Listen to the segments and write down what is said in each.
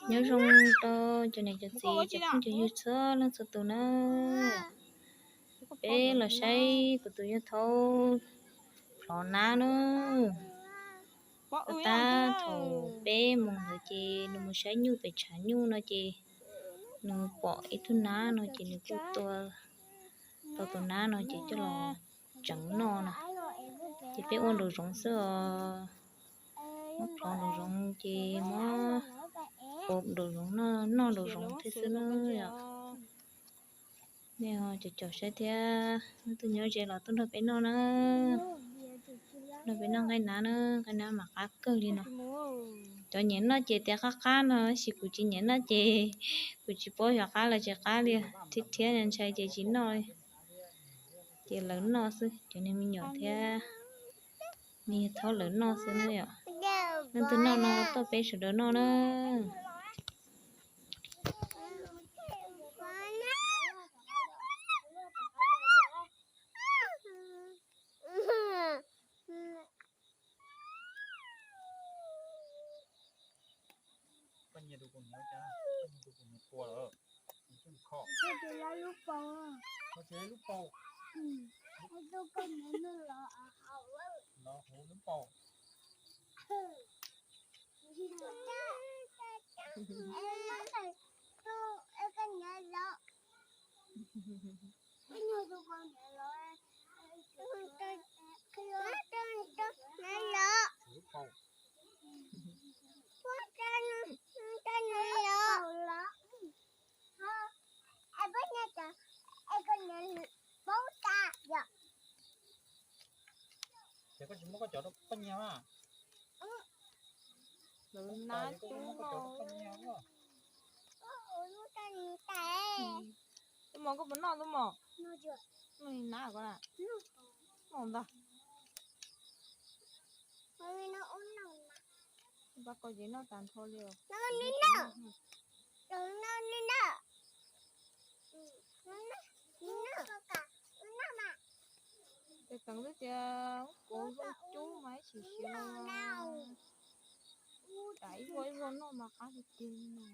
Nyob zoo rau cov niam cov txiv cov phooj cov ywg txhua leej txhua tus na. Peb los saib kuv tus yawg thaub plhov nab na. Tab thaum peb moos ntawd ces nws mus saib nyuj pem tshav nyuj no ces nws pom ib tug nab no ces nws kuj tua tau tus nab no ces coj los tseev noj na. Ces peb ua nraum zoov xwb os. Muab plhov nraum zoov ces muab ua nraum zoov noj nraum zoov thiab xwb na yom. Nej cov caum saib thiab, leej twg nyob ze los tuaj nrog peb noj na. Nrog peb noj nqaij nab na, nqaij nab mas qab kawg li no. Cov nyiam noj ces tias qab qab no, tab sis kuv tsis nyiam noj ces kuv tsis paub xyov qab los tsis qab li. Thiab thiab ntshai ces tsis noj li. Ces lawv noj xwb, cov niag me nyuam thiab niag thaub lawv noj xwb na yom. Leej twg noj no tuaj peb sawv daws noj na. Koj nyiam tus kaus hniav cas? Koj nyiam tus kaus hniav tua lawm. Nws tseem khom. Koj tus loj lub paus. Koj tus lub paus. Koj tus kaus hniav nws los hauv lub paus. Ces koj tsis muab koj cov rau poj nyiag mas. Lawv nab cub no. Tub mos, koj puas noj tub mos? Noj li nab ko na. Noj ntag. Pab koj ces noj tag nrho li os. Ces teev xwb tias kuv zoo cub mas ib sim siav los. Tsam ib vuag ib vuag noj mas qab tiag tiag li no.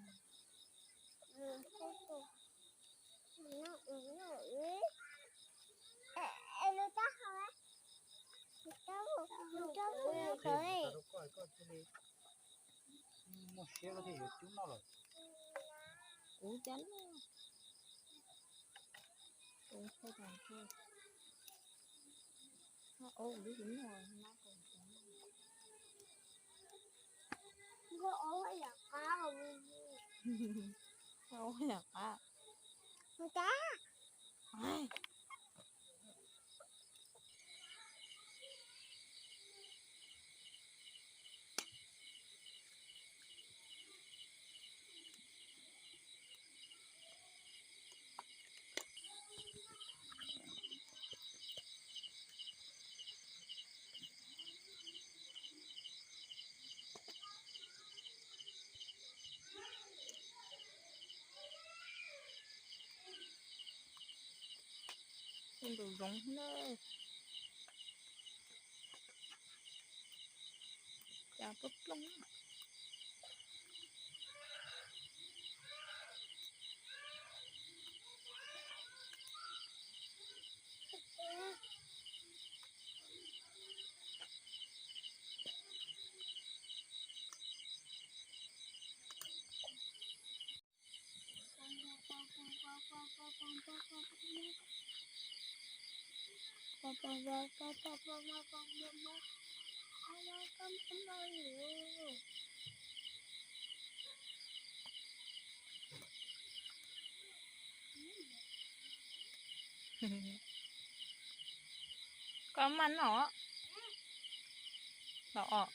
Muaj siab koj thiaj yuav cub noj lawm. Kuv cas noj, kuv thawj tag thawj. Noj ob kuv twb tsis noj, nab kuv tsis noj. Noj ob yam qab, noj ob yam qab. Nraum zoov na. Cas plooj plooj. Koj maj noj los os.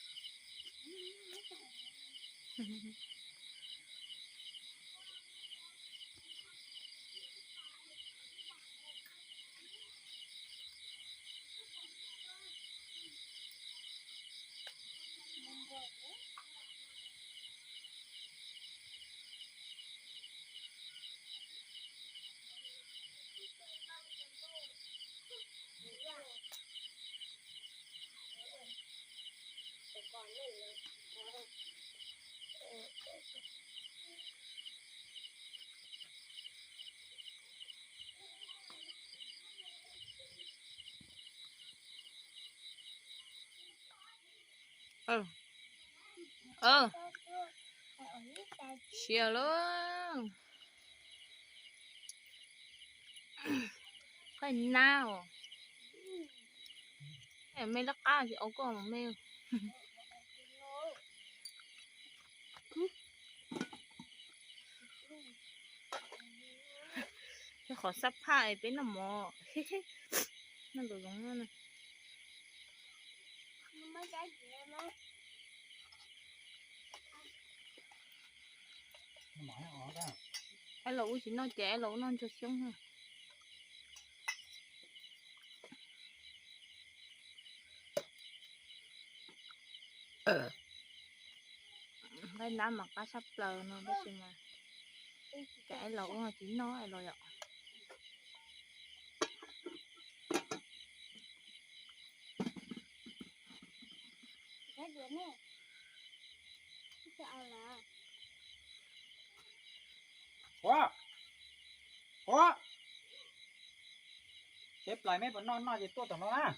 Siav lawm. Qaij nab os. Me lab qab tsis au koj me. Qhov sab phaj es peb noj mov. Noj ntau zoo no. Aib los ub tsis noj ces aib los ub noj ntsuag xyoob. Nqaij nab mas qab tshaj plaws no tab sis mas cas aib los ub tsis noj aib los yom. Ua, ua, teb plais mej puas noj noj ces tuaj tom no na.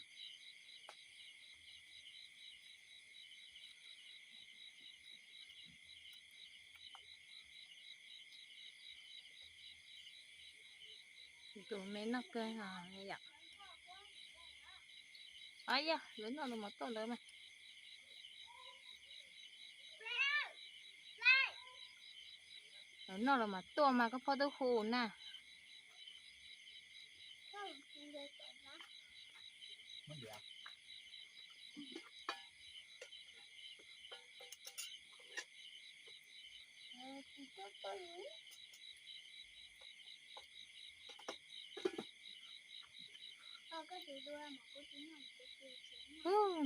Tus me noj kawg yom. Yog lawv noj los mas tuaj lawv mas. Lawv noj los mas tuaj mas koj phob twb hu na.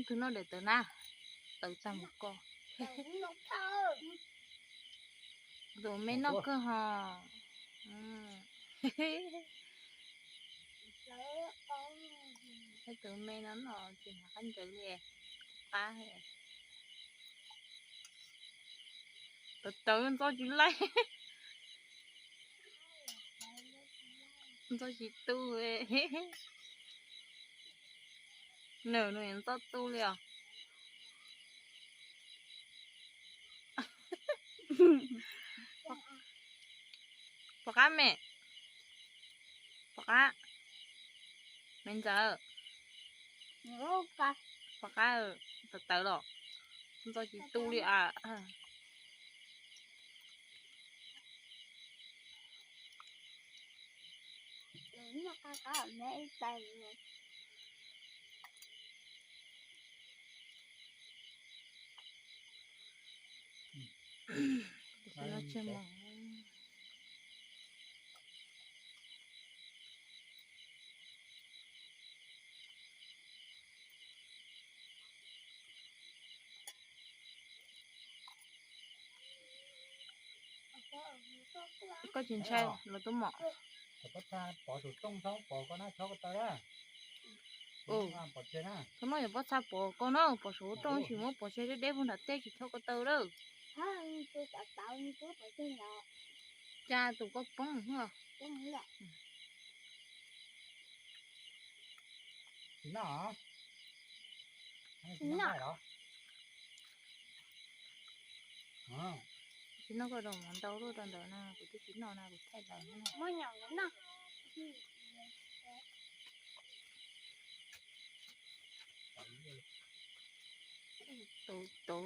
Tus no daim tawv na, tawv tag mus ko. Tus me noj kawg ho. Tus me no no tsis hnav qab ncaws li, qab. Tawv tawv ntxo tsis laij. Ntxo tsis tu. Nws nws ntxo tu li os. Pom qab me, pom qab me ntxawm, pom qab tawv tawv los, ntxo tsis tu li as. Koj tsis ntshai los tub mom? Thaum no yog pob txha pom koj no, pom saum huab rooj tsis muab pov tseg deb deb puag nram tej tsis chob ko taw lawm. Cas tus koj poob. Tsis noj koj rau mov ntau luaj rau ntawd na, kuv twb tsis noj na, kuv thaij lawm. Tau tau.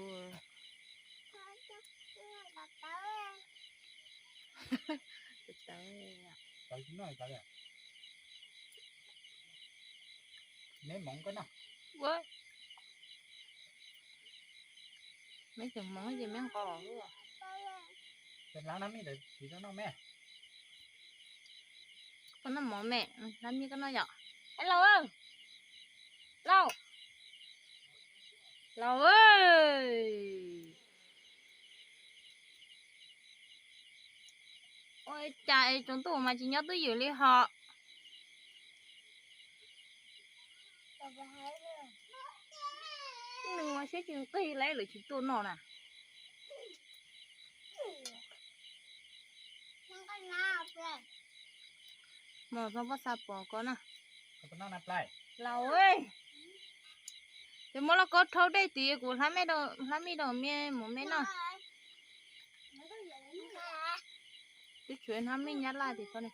Ua, meb tseem hmoov ces meb nqos. Koj noj mov me, hlab miab koj noj yom. Lauj, lauj, lauj, ua cas es tsaus ntuj mas tsis nyob twj ywm li hos. Nws mas siab tsis nqig li lawm tsis tuaj noj na. Mus txog pob txha pom ko na. Laus, Ces muab lauj kaub rhaub dej tid kuv hlab mij rau me mus me noj. Twb tshuav hnab mij nyab laj tim ko ne.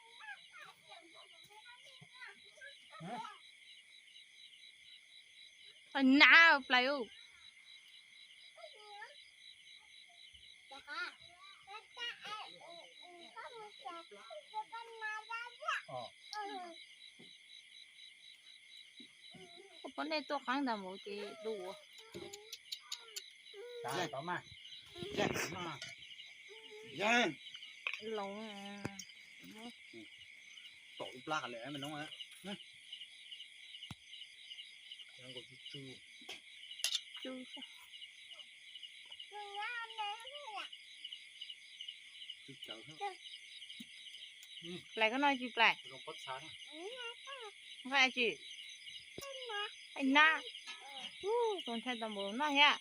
Nab plais u. Koj poj nej tuaj qeeb ntawd mus ces du. Los tom lub plab qhov lawm me noob. Plais koj noj tsis plais? Nqa tsis? Nab. Tus ntxhais tau npaum noj thiab.